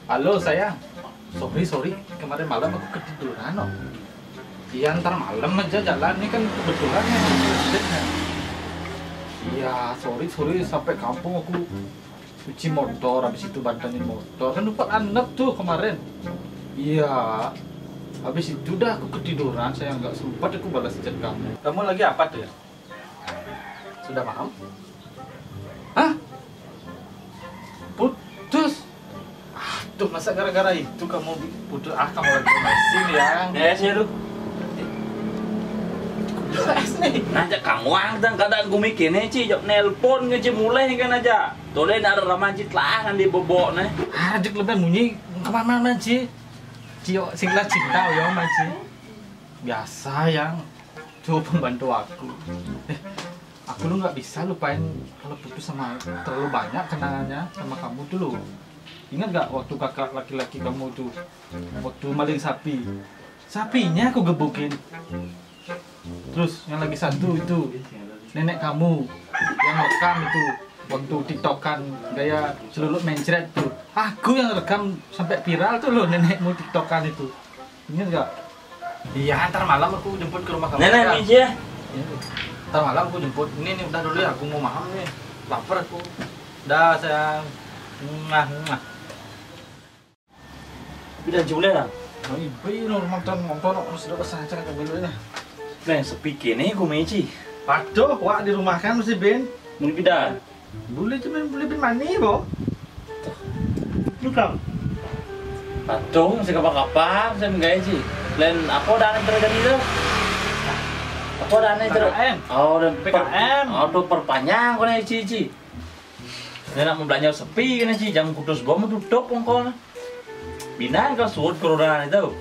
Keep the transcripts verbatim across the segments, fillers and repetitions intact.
Halo sayang, sorry sorry, kemarin malam aku ketiduran, no. Iya, ntar malam aja jalan, ini kan kebetulan ya, macet ya. Iya, sorry sorry, sampai kampung aku cuci motor, habis itu bantanin motor, kan lupa anep tuh kemarin. Iya, habis itu dah aku ketiduran, saya nggak sempat aku balas chat kamu. Kamu lagi apa tuh ya? Sudah malam? Hah? Putus? Aduh, masa gara-gara itu kamu putus? Ah, kamu lagi masih ya? Ya, sih lu. Putus nih. Nah, cak kamu angkat, kada gumi kene, Ci. Jok nelpon nge, Ci, mulai kan aja. Tole nak ada raman, Ci, telah nanti bobok nih. Ah, jek lebih munyi kemana, Ci? Cio, singlah cinta, yo, Ci. Biasa, yang. Coba bantu aku. Eh, aku lu nggak bisa lupain kalau putus sama, terlalu banyak kenangannya sama kamu tuh, lu. Ingat nggak waktu kakak laki-laki kamu tuh, waktu maling sapi? Sapinya aku gebukin. Terus yang lagi satu itu, nenek kamu yang rekam itu, waktu tiktokan gaya celulut mencret tuh. Aku yang rekam sampai viral tuh, lo, nenekmu tiktokan itu. Ingat nggak? Iya, ntar malam aku jemput ke rumah kamu. Nenek, ya. Miji ya. Iya. Ntar malam aku jemput. Ini nih, udah dulu ya, aku mau makan nih. Lapar aku. Dah, sayang. Muah, muah. Bidan jule lah. Oh, ibu ini rumah tuan nonton, harus ada pesan aja kan dulu ya. Nah, sepi kene aku, Miji. Aduh, wak di rumah kan mesti, Ben. Mungkin bidan. Boleh cuma boleh bin mani, bo. Lu bilang. Patung, si kapang-kapang, saya menggaji. Lain apa dah yang terjadi tu? Apa dah yang ter- P K M. Oh, dan per- P K M. Oh, tu perpanjang kau nak, Ci, Ci. Dia nak membelanja sepi kan, Ci. Jam kudus bom tutup kongkong. Binan kau suut corona itu.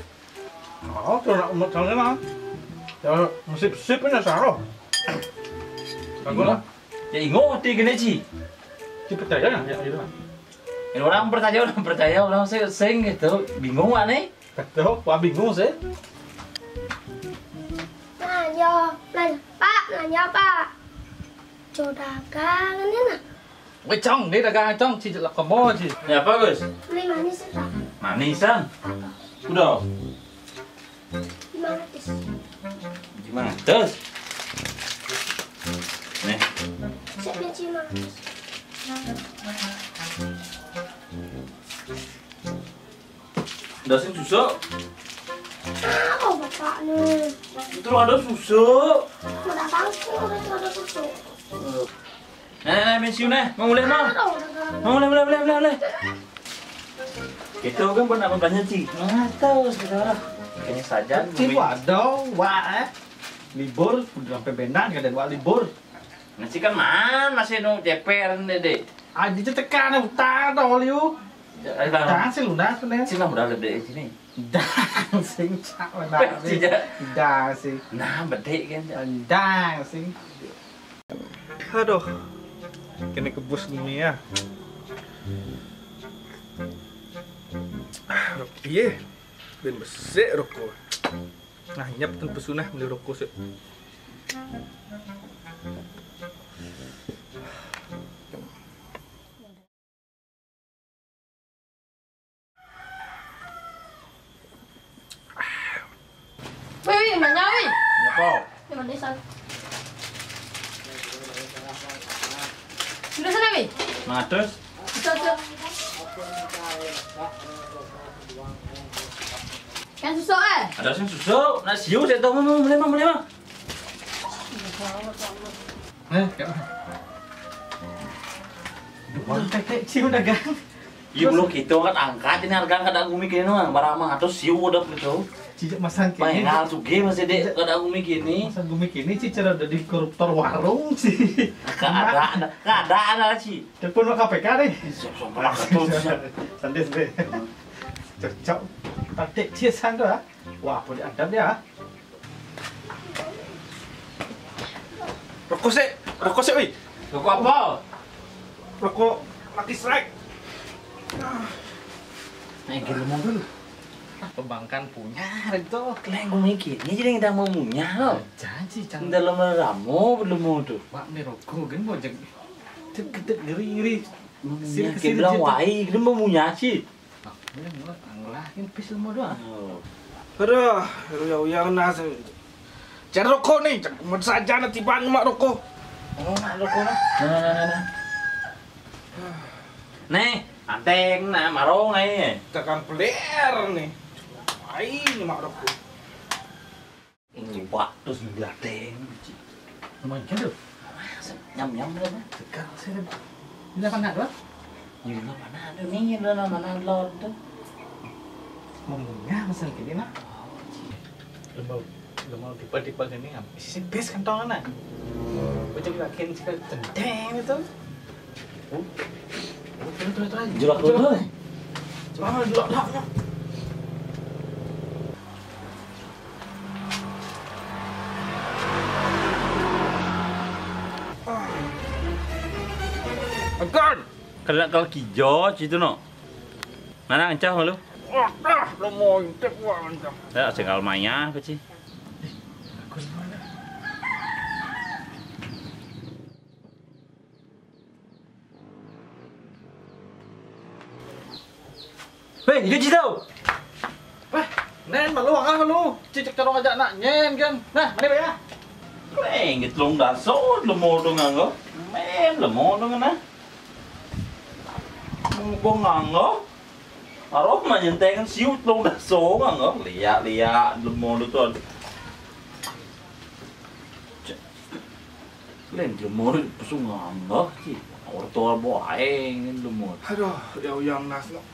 Oh, corona umat sana lah. Ya, musib-sib punya saroh. Aku lah. Ya, ingo ti kene, Ci. Ci percaya lah, ya, gitu lah. Ini orang percaya, orang percaya, orang sing, sing gitu. Bingung wak nih. Betul, wak bingung sih. Nanya, nanya, Pak, nanya, Pak. Jo dagang ini, nah. Weh, Cong, ni dagang, Cong, Ci, lak kemo, Ci. Ya, apa, Gus? Beli manis, Pak. Manisan. Udah. Lima ratus. Lima ratus. Nih. Siap, ya, lima ratus. Udah sing susuk. Oh, bapak nih. Itu ada susuk. Udah tahu sih, udah ada susuk. Nah, nah, nah, pensiun, nah. Mau mulai, mau? Mau mulai, mulai, mulai, mulai, mulai. Itu kan pernah belanja, Ci. Nah, tahu sekarang. Kayaknya saja. Ci, waduh, wak, eh. Libur, udah sampai benar, kada dua libur. Nah, Ci kan man, masih nu ceper, Dede. Aja cetekan, utang, tau, liu. Dah, sih lunas, nih. Ci lah, udah lebih sini. Dah, sing, cak, benar. Ci, ja. Dah, sih. Nah, bedek kan, ja. Dah, sing. Aduh. Kene kebus gumi ya. Ah, rokok iye. Ben besik rokok. Nah, nyap ten pesunah beli rokok sih. Wih, wih, mana, wih? Apa? Ini mana, San? Sudah sana, wih? Nah, terus? Bisa, bisa. Kan susuk, eh? Ada sing susuk. Nak siu, saya tahu, mau, mau, mau, mau. Eh, ya. Duang tetek ciu dagang. Iya, belum kita kan angkat ini harga kada gumi kene, no, barang mah atau siu udah gitu. Cijak masang kene. Pengal suge masih dek kada gumi kene. Masang gumi kene, Ci, cara jadi koruptor warung, Ci. Kada ada, kada ada, Ci. Telepon K P K deh. Sok-sok lah, betul. Santai, santai. Cocok. Tadi Ci santai, ah. Wah, boleh ada dia. Rokok sih, rokok sih, wih. Rokok apa? Rokok Lucky Strike. Nah, gila mau dulu. Pembangkan punya itu. Keleng gue mikir, ini jadi yang mau punya lo. Janji, jangan. Dalam ramo belum mau tuh. Mak, ini rokok, gini mau jeng. Cek, cek, ngeri, ngeri. Sini, ke sini, bilang wai, gini mau punya sih. Ini mula ngelahin pis lemo doang. Oh. Aduh, ya uyang nasi. Cari rokok nih, cari saja nanti ban mak rokok. Oh, mak rokok nah. Nah, nah, nah, nah. Nih, anteng nah, marong aja. Tekan peler nih. Aing mak rokok. Ini waktu sembilan teng. Lumayan kan tuh? Nyam-nyam lah, Bang. Sekarang saya ini apa nak tuh? Ini apa nak tuh? Nih, ini apa nak lot tuh? Ngomongnya masalah gini nah. Lembau, lembau tipe-tipe gini kan. Isi bes kantong anak. Bocah yakin sih tenteng itu. Julak dulu. Julak, julak, julak. Akan. Kena kalau kijo situ no. Mana encah malu? Wah, dah, lo mau intek gua encah. Ya, singgal maya kecil. Hei, itu Cito. Eh, Nen, malu ah lu. Cicik terong aja nak nyen kan. Nah, mana ya? Keng, gitu long daso, lemo dong nganggo. Men, lemo dong nah. Mubong nganggo. Aroma nyentengan siut long daso nganggo. Liak, liak, lemo lu tuh. Lain lemo pesu nganggah ci. Orto bae lemo. Aduh, ya uyang nas no.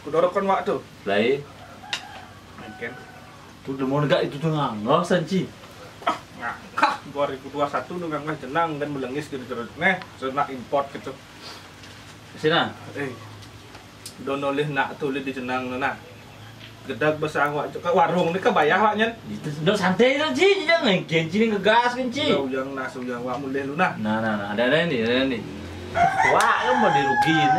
Kudorokon wak tuh. Lain. Mungkin. Tuh lemo gak itu tuh nganggah sanci. Ah, ngangkah dua ribu dua satu tuh ngangkah jenang dan melengis gitu terus. Neh, sudah import gitu. Sini. Eh. Don oleh nak tulis di jenang tu nah. Gedag besar awak ke warung ni ke bayar awak nyen. Itu dok santai tu ci, jangan kenci ni ngegas kenci. Udah ujang nas ujang awak mulih lu nah. Nah nah nah, ada ada ni, ada ni. Wah, lu mau dirugiin.